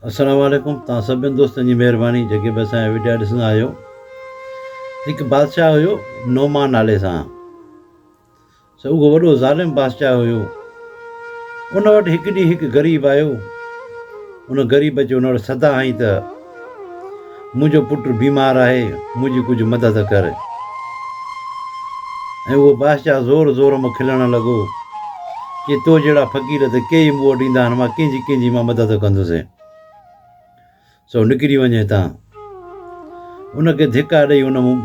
السلام عليڪم توهان سڀني دوستن جي مهرباني جيڪي به اسان جا وڊيا ڏسندا آهيو. هڪ بادشاهه هيو نعمان نالي سان، سو اهو وڏو ظالم بادشاهه هيو. ان وٽ هڪ ڏينهن هڪ غريب آيو. ان غريب اچي ان وٽ صدا هنئي ته منهنجو پٽ بيمار آهي، منهنجي ڪجهه مدد ڪر. ۽ اهو بادشاهه زور زور مان کلڻ لڳو، چي تو جهڙا فقير ته ڪيئي مون وٽ ايندا آهن، مان ڪنهن جي ڪنهن جي مان مدد ڪندس. سو نڪري وڃ هتان. ان کي ڌڪا ڏئي ان مون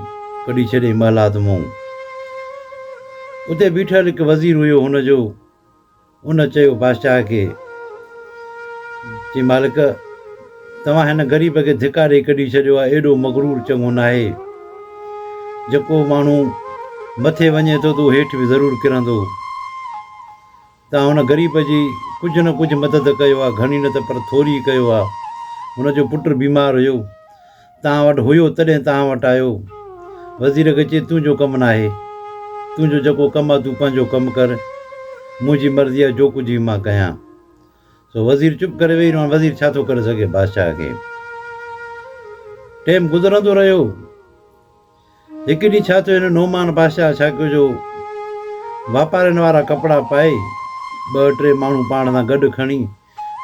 ڪڍي ڇڏيائين محلات مون. اتي بيٺل هڪ وزير هيو هن جو. ان چيو بادشاهه کي، چي مالڪ! توهان هن غريب کي ڌڪا ڏئي ڪڍي ڇڏيو آهي، ايڏو مغرور چڱو ناهي. جيڪو ماڻهو مٿي وڃي ٿو ته اهو هيٺ به ضرور ڪرندو. توهان هن غريب جي ڪجهه نه ڪجهه مدد ڪيو آهي، گهڻي نه ته پر ٿوري ئي ڪيو آهي. هن جو پٽ بيمار هيو. توهان وٽ هيو تڏهن توهان وٽ آيو. وزير کي چي تنهنجو ڪم ناهي. تنهنجو جيڪو ڪم آهي تون پنهنجو ڪم ڪر. منهنجي مرضي آهي جو ڪجهه به مان ڪيان. سو وزير چپ ڪري ويهي رهيو. هاڻ وزير ڇا ٿو ڪري سگهي بادشاهه کي. ٽيم گذرندو رهيو. هڪ ڏينهن ڇا ٿيو هن نعمان بادشاهه ڇا ڪيو جو واپارين وارا ڪپڙا پائي ٻه ٽي ماڻهو پاڻ سان گڏ کڻي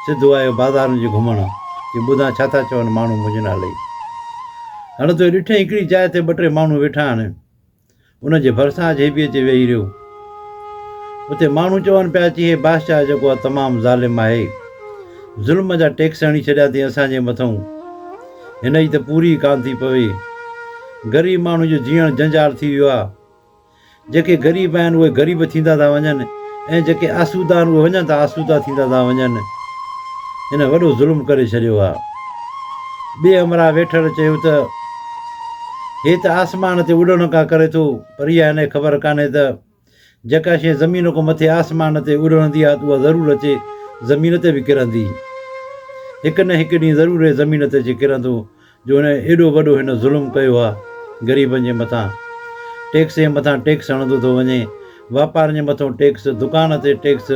سڌو آيو بازارن جي گهمڻ چي ٻڌان ڇا ٿا چون ماڻهو منهنجي نالي. هڻ ٿو ڏٺئين هڪڙي جاء تي ٻه ٽي ماڻهو ويٺا آهن. ان جي ڀرسان اچي به اچي ويهي رهيو. اتي ماڻهو چون پيا چي هي بادشاهه جيڪو آهي تمام ظالم آهي. ظلم جا ٽيڪس هڻي ڇڏيا اٿئي اسان جي مٿئون. هن جي ته پوري ئي ڪانه ٿي پوي. غريب ماڻهو جو جيئڻ جنجال ٿي ويو آهي. جيڪي غريب آهن اهي غريب ٿيندا ٿا وڃن ۽ جيڪي آسودا آهن اهي وڃن ٿا آسودا ٿيندا ٿا وڃن. هن وڏو ظلم ڪري ڇڏيو آهي. ٻئي همراهه ويٺل چيو ته هي ته آسمان تي اڏڻ ڪا ڪري ٿو پر اها هن کي خبر ڪانهي ته جيڪا شيء زمين کان مٿي آسمان تي اڏڻندي آهي ته اها ضرور اچي زمين تي به ڪرندي. هڪ نه هڪ ڏينهن ضرور هي زمين تي اچي ڪرندو جو هن ايڏو وڏو هن ظلم ڪيو آ غريبن جي مٿان. ٽيڪس جي مٿان ٽيڪس هڻندو ٿو وڃي. واپارين جي مٿون ٽيڪس، دڪان تي ٽيڪس،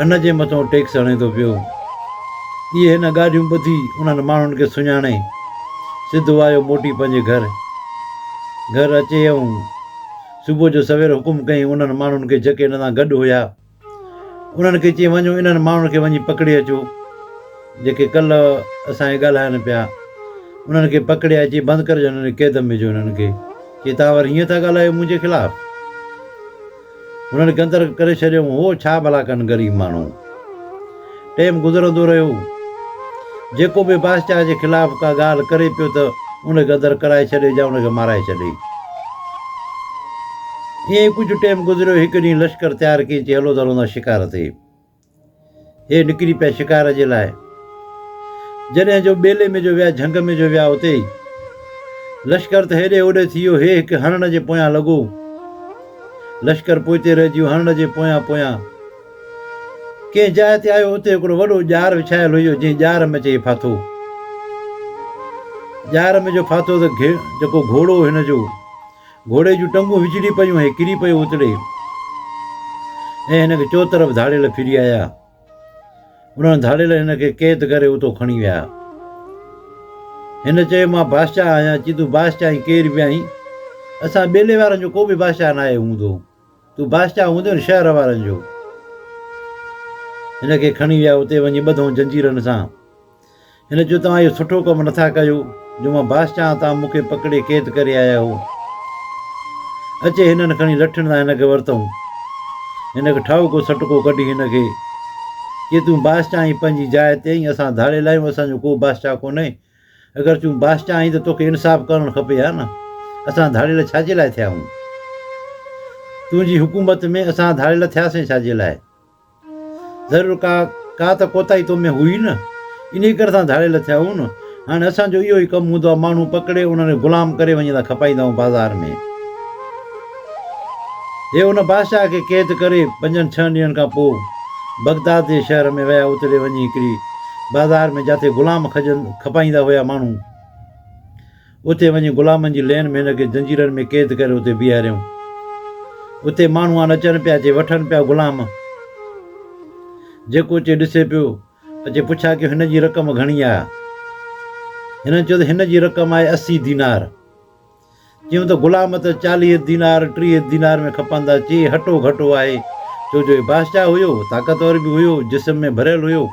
ان جي مٿون ٽيڪس هڻي ٿو پيو. اهي هن ڳالهيون ٻڌي انهن ماڻهن کي سڃاڻي سڌو آيو موٽي پنهنجي گهر. گهر اچي ۽ صبح جو سوير حڪم ڪيائين انهن ماڻهن کي جيڪي هن سان گڏ هيا. انهن کي چيائين، وڃو انهن ماڻهن کي وڃي پڪڙي اچو، جيڪي ڪلهه اسان کي ڳالهائن پيا. انهن کي پڪڙي اچي بند ڪري ڇڏيو، انهن کي قيد ۾ وجهو انهن کي. چي توهان وري هيئن ٿا ڳالهايو منهنجي خلاف؟ هنن کي اندر ڪري ڇڏيو. هو ڇا ڀلا ڪن غريب ماڻهو. ٽيم گذرندو رهيو. جيڪو به بادشاهه جي خلاف ڪا ڳالهه ڪري پيو ته ان کي اندر ڪرائي ڇڏي يا ان کي مارائي ڇڏي. ائين ئي ڪجهه ٽيم گذريو. هڪ ڏينهن لشڪر تيار ڪيائين چي هلو ته هلون ٿا شڪار تي. هي نڪري پيا شڪار جي لاء. جڏهن جو ٻيلي ۾ جو ويا جهنگ ۾ جو ويا اتي ئي لشڪر ته هيڏي هوڏي ٿي ويو. هي هڪ هرڻ جي پويان لڳو. لشڪر پوئتي رهجي ويو هرڻ جي پويان پويان. ڪنهن جاء تي آيو اتي هڪڙو وڏو ڄار وڇايل هيو جنهن ڄار ۾ اچي هي ڦاٿو. ڄار ۾ جو ڦاٿو ته جيڪو گهوڙو هو هن جو، گهوڙي جون ٽنگون وچڙي پيون هي ڪري پيو اتڙي ۽ هن کي چوطرف ڌاڙيل ڦري آيا. انهن ڌاڙيل هن کي قيد ڪري اتو کڻي ويا. هن چيو مان بادشاهه آهيان، چي تون بادشاهه آهين ڪير به آهين، اسان ٻيلي وارن جو ڪو به بادشاهه ناهي هوندو. تون بادشاهه هوندين شهر وارن جو. هن کي کڻي ويا اتي وڃي ٻڌئون جنجيرن سان. هن چيو توهان اهو سٺو ڪم نٿا ڪيو جو مان بادشاهه آهيان توهان مون کي پڪڙي قيد ڪري آيا آهيو. اچي هنن کڻي لٺين سان هن کي ورتئون. هن کي ٺاهوڪو سٽڪو ڪڍي هن کي چي تون بادشاهه آهين پنهنجي جاء تي آهين اسان ڌاڙيل آهيون اسان جو ڪو بادشاهه ڪونهي. اگر تون بادشاهه آهين ته توکي انصاف ڪرڻ کپي ها نه. اسان ڌاڙيل ڇا جي لاء ٿيا آهيون؟ تنهنجي حڪومت ۾ اسان ڌاڙيل ٿياسين ڇا جي لاء؟ ضرور ڪا ڪا ته ڪوتاهي تو ۾ هئي نه، انهيء ڪري اسان ڌاڙيل ٿيا آهيون نه. هاڻي اسان جو اهو ئي ڪم هوندو آهي، ماڻهو پڪڙي انهن کي غلام ڪري وڃي ٿا کپائيندا آهيون بازار ۾. هي ان بادشاهه کي قيد ڪري پنجن ڇهن ڏينهن کان پوء بغداد جي شهر ۾ ويا، اتڙي وڃي هڪڙي بازار ۾ جاتي غلام کجن کپائيندا هيا ماڻهو، اتي وڃي غلامن جي لين ۾ هن کي زنجيرن ۾ قيد ڪري اتي بيهاريائون. اتي ماڻهو آن اچن پيا چي وٺن پيا غلام. جيڪو اچي ڏسي پيو. اچي پڇا ڪيو هن جي رقم گهڻي آهي؟ هنن چيو ته هن جي رقم آهي 80 دينار. چيائون ته غلام ته 40 دينار، 30 دينار ۾ کپندا. چي هٽو گهٽو آهي، ڇو جو هي بادشاهه هيو، طاقتور به هيو، جسم ۾ ڀريل هيو.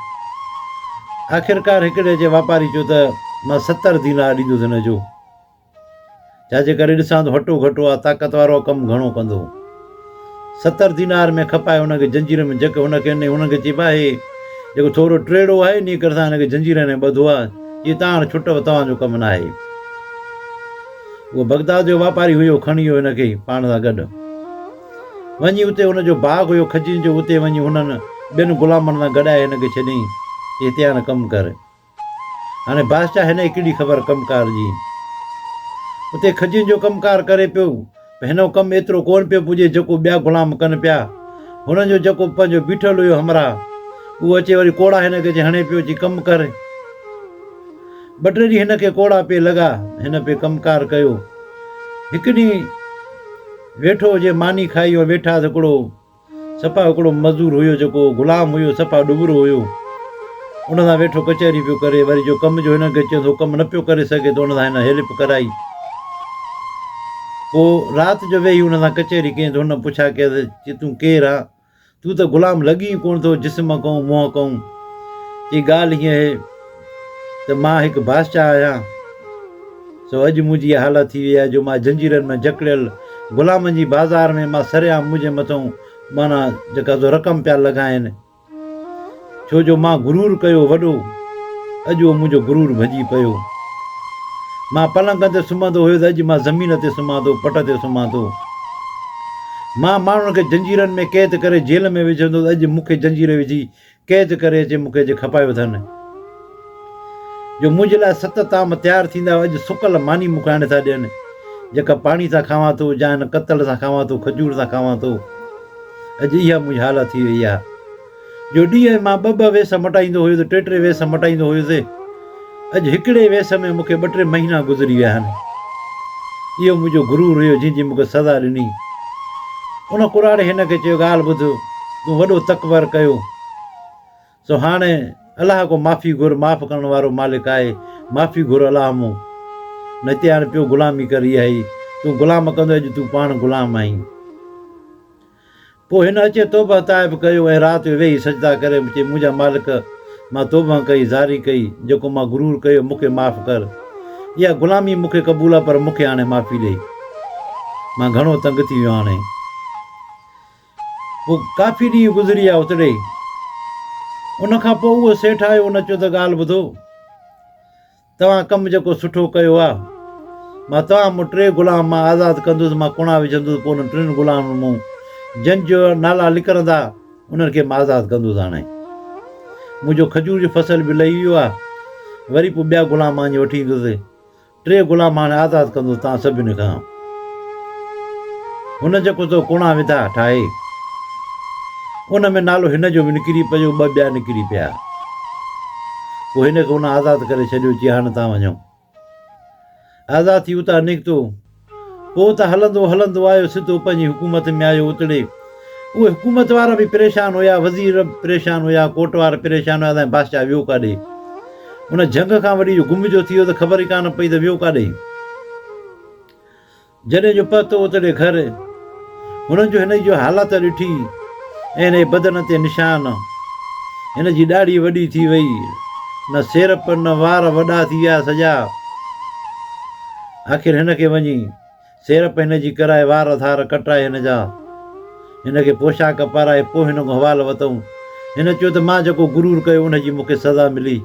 آخرڪار هڪڙي اچي واپاري چيو ته مان 70 دينار ڏيندس هن جو. ڇا جي ڪري ڏسان ٿو هٽو گهٽو آ، طاقت وارو آ، ڪم گهڻو ڪندو. 70 دينار ۾ کپائي هن کي جنجير ۾ جڪ هن کي انهي هن کي چئي ڀاء هي جيڪو ٿورو ٽيڙو آهي انهي ڪري اسان هن کي جنجيرن ۾ ٻڌو آ، چي تان هاڻ ڇٽو توهان جو ڪم ناهي. اهو بغداد جو واپاري هيو کڻي ويو هن کي پاڻ سان گڏ. وڃي اتي هن جو باغ هيو کجين جو اتي وڃي هنن ٻين غلامن سان گڏائي هن کي ڇڏيائين چي هتي هاڻ ڪم ڪر. هاڻي بادشاهه هن کي ڪهڙي خبر ڪم ڪار جي. اتي کجين جو ڪم ڪار ڪري پيو پر هن جو ڪم ايترو ڪونه پيو پڄي جيڪو ٻيا غلام ڪن پيا. هنن جو جيڪو پنهنجو بيٺل هيو همراهه اهو اچي وري ڪوڙا هن کي اچي هڻي پيو چي ڪم ڪر. ٻه ٽي ڏينهن هن کي ڪوڙا پئي لڳا هن پئي ڪم ڪار ڪيو. هڪ ڏينهن ويٺو هجي ماني کائي ۽ ويٺا ته هڪڙو صفا هڪڙو مزدور هيو جيڪو غلام هيو صفا ڏٻرو هيو ان سان ويٺو ڪچهري پيو ڪري وري جو ڪم جو هن کي چيو ته ڪم نه پيو ڪري سگهي ته ان سان هن هيلپ ڪرائي پوء رات جو ويهي ان سان ڪچهري ڪئي ته هن پڇا ڪيس چي تون ڪير آ تون ته غلام لڳين ئي ڪونه ٿو جسم کئون منهن کئون چي ڳالهه هيئن هي ته مان هڪ بادشاهه آهيان سو اڄ منهنجي اها حالت ٿي وئي آهي جو مان جنجيرن ۾ جڪڙيل غلامن جي بازار ۾ مان سرعام منهنجي مٿئون معنيٰ جيڪا سو رقم پيا لڳائين، ڇو جو مان غرور ڪيو وڏو، اڄ اهو منهنجو غرور ڀڄي پيو. مان پلنگن تي سمهندو هيس، اڄ مان زمين تي سمهان ٿو، پٽ تي سمهان ٿو. مان ماڻهن کي جنجيرن ۾ قيد ڪري جيل ۾ وجهندو هوس، اڄ مون کي جنجير وجهي قيد ڪري اچي مون کي اچي کپايو اٿن، جو منهنجي لاء ست طعام تيار ٿيندا هئا، اڄ سڪل ماني مون کي آڻي ٿا ڏين، جيڪا پاڻي سان کاوان ٿو، جا هن ڪتل سان کاوان ٿو، کجور سان کاوان ٿو. اڄ اها منهنجي حالت ٿي وئي آهي، جو ڏينهن مان ٻه ٻه ويس مٽائيندو هيس، ٽي ٽي ويس مٽائيندو هيس، اڄ هڪڙي ويس ۾ مون کي ٻه ٽي مهينا گذري ويا آهن. اهو منهنجو غرور هيو جنهن جي مون کي سزا ڏني. ان ڪراڙي هن کي چيو ڳالهه ٻڌ، تون وڏو تڪبر ڪيو، سو هاڻي الله کان معافي گهر، معاف ڪرڻ وارو مالڪ آهي، معافي گهر الله مون. نه تي هاڻي پيو غلامي ڪر اها ئي تون غلام ڪندو اڄ تون پاڻ غلام آهين. پوء هن اچي توبهه تائب ڪيو ۽ رات جو ويهي سجدا ڪري چي منهنجا مالڪ مان توبهه ڪئي زاري ڪئي جيڪو مان غرور ڪيو مون کي معاف ڪر اها غلامي مون کي قبول آهي پر مون کي هاڻي معافي ڏي مان گهڻو تنگ ٿي ويو هاڻي پوء ڪافي ڏينهن گذري ويا اتڙي ان کان پوء اهو سيٺ آيو ان چيو ته ڳالهه ٻڌو توهان ڪم جيڪو سٺو ڪيو آ، مان توهان مون ٽي غلام مان آزاد ڪندس، مان ڪڻا وجهندس، پوء انهن ٽن غلامن مون جن جو نالا لڪرندا، انهن کي مان آزاد ڪندس. هاڻي منهنجو کجور جو فصل به لهي ويو آ، وري پوء ٻيا غلام مان وڃي وٺي ايندس. ٽي غلام هاڻي آزاد ڪندس توهان سڀني کان. هن جيڪو سو ڪڻا وڌا ٺاهي، ان ۾ نالو هن جو به نڪري پيو، ٻه ٻيا نڪري پيا. پوء هن کي ان آزاد ڪري ڇڏيو، چي هاڻي توهان وڃو. آزاد ٿي اتان نڪتو. پوء اتان هلندو هلندو آيو، سڌو پنهنجي حڪومت ۾ آيو. اتڙي اهي حڪومت وارا به پريشان هيا، وزير به پريشان هيا، ڪوٽ وارا پريشان هيا ته بادشاهه ويو ڪاڏي؟ ان جهنگ کان وڏي جو گم جو ٿي ويو ته خبر ئي ڪانه پئي ته ويو ڪاڏي؟ جڏهن جو پهتو اتڙي گهر، هنن جو هن جي حالت ڏٺي ۽ هن جي بدن تي نشان، هن جي ڏاڙهي وڏي ٿي وئي، نه سيرپ نه وار وڏا ٿي ويا سڄا. آخر هن کي وڃي سيرپ هن جي ڪرائي وار ڌار ڪٽرائي هن جا هن کي پوشاڪ پارائي پوء هن کان حوال وتئون. هن چيو ته مان جيڪو غرور ڪيو ان جي مون کي سزا ملي.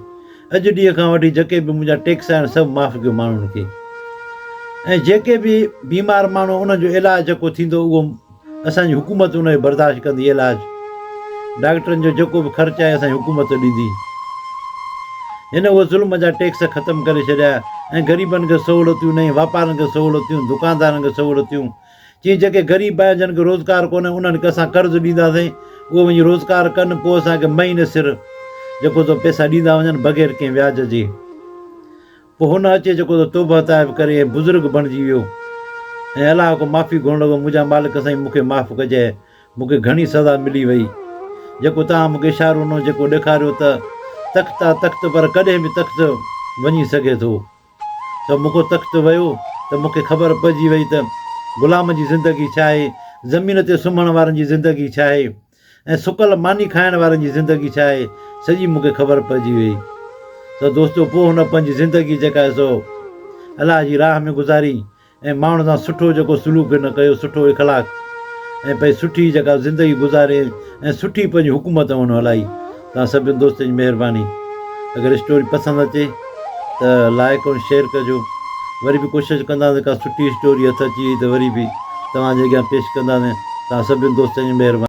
اڄ ڏينهن کان وٺي جيڪي به منهنجا ٽيڪس آهن سڀ معاف ڪيو ماڻهن کي ۽ جيڪي به بيمار ماڻهو انهن جو علاج جيڪو ٿيندو اهو اسان جي حڪومت ان جو برداشت ڪندي علاج ڊاڪٽرن جو جيڪو به خرچ آهي اسان جي حڪومت ڏيندي. هن اهي ظلم جا ٽيڪس ختم ڪري ڇڏيا ۽ غريبن کي سهولتيون نئين واپارين کي سهولتيون دڪاندارن کي سهولتيون چيائين جيڪي غريب آهن جن کي روزگار ڪونهي انهن کي اسان قرض ڏينداسين اهي وڃي روزگار ڪن پوء اسان کي مهيني سر جيڪو سو پئسا ڏيندا وڃن بغير ڪنهن وياج جي. پوء هن اچي جيڪو سو توبهه تائب ڪري ۽ بزرگ بڻجي ويو ۽ الله کان معافي گهرڻ لڳو منهنجا مالڪ سائين مون کي معاف ڪجانء مون کي گهڻي سزا ملي وئي جيڪو توهان مون کي اشارو ڏنو جيڪو ڏيکاريو ته تخت آ تخت پر ڪڏهن به تخت وڃي سگهي ٿو. سو مون کان تخت ويو ته مون کي خبر پئجي وئي ته غلام جي زندگي ڇا آهي، زمين تي سمهڻ وارن جي زندگي ڇا آهي ۽ سڪل ماني کائڻ وارن جي زندگي ڇا آهي، سڄي مون کي خبر پئجي وئي. سو دوستو پوء هن پنهنجي زندگي جيڪا آهي سو الله جي راهه ۾ گذاري ۽ ماڻهن سان سٺو جيڪو سلوڪ هن ڪيو، سٺو اخلاق ۽ پنهنجي سٺي جيڪا زندگي گذاري ۽ سٺي پنهنجي حڪومت هن هلائي. توهان سڀني دوستن جي مهرباني. اگر اسٽوري پسند اچي ته لائيڪ ۽ شيئر ڪجو. وري به ڪوشش ڪنداسين ڪا سٺي اسٽوري هٿ اچي وئي ته وري به توهان جي اڳيان پيش ڪنداسين. توهان سڀني دوستن جي مهرباني.